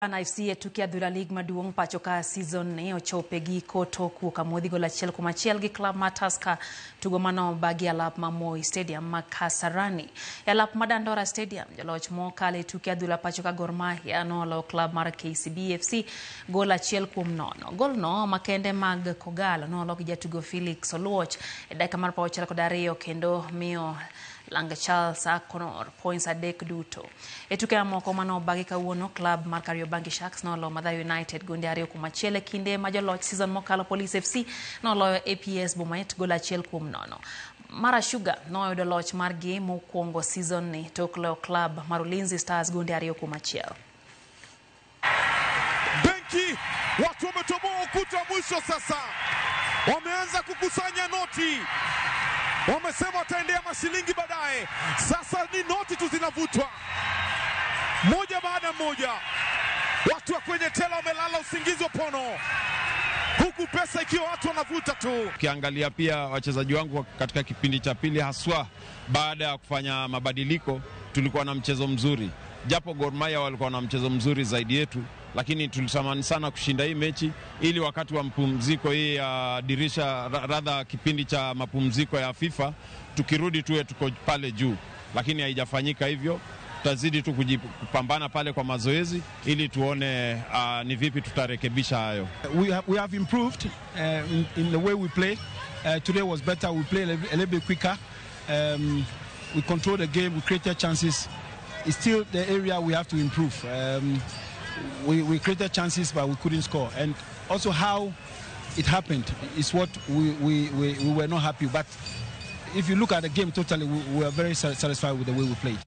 NFC e tuke adhula lig maduong' pacho ka season ni ochopo e giko tok wuok amodhi gol 1-1 gi klab mar Tusker tugo mano bagi alap ma Moi Stadium ma Kasarani. E alap ma Dandora Stadium, joloch mokalo e tuke adhula pacho ka Gor Mahia nolo klab mar KCB FC gol 1-0. Gol no makende mag Kogalo nolo gi jatugo Felix Oluoch e dakika mar 62 kendo miyo Lang Charles Akonor points 3 duto. E tuke mamoko manobagi kawuono, klab mar Kariobangi Sharks noloyo Mathare United gonde 2-1 e kinde ma joloch season mokalo Police FC noloyo APS Bomet gol 1-0. Mara Sugar noyudo loch margi mokwongo season ni tok loyo klab mar Ulinzi Stars gonde 2-1. Benki watu wametoboa ukuta mwisho sasa, wameanza kukusanya noti, wamesema wataendea mashilingi baadaye. Sasa ni noti tu zinavutwa moja baada moja. Watu wa kwenye tela wamelala usingizi wa pono, huku pesa ikiwa watu wanavuta tu. Ukiangalia pia wachezaji wangu katika kipindi cha pili, haswa baada ya kufanya mabadiliko, tulikuwa na mchezo mzuri, japo Gor Mahia walikuwa na mchezo mzuri zaidi yetu, lakini tulitamani sana kushinda hii mechi ili wakati wa mapumziko hii ya dirisha radha kipindi cha mapumziko ya FIFA tukirudi tuwe tuko pale juu, lakini haijafanyika hivyo. Tutazidi tu kupambana pale kwa mazoezi ili tuone ni vipi tutarekebisha hayo. We have improved in the way we play. Today was better. We played a little bit quicker. We controlled the game. We created chances. It's still the area we have to improve. We created chances, but we couldn't score. And also how it happened is what we were not happy. But if you look at the game totally, we were very satisfied with the way we played.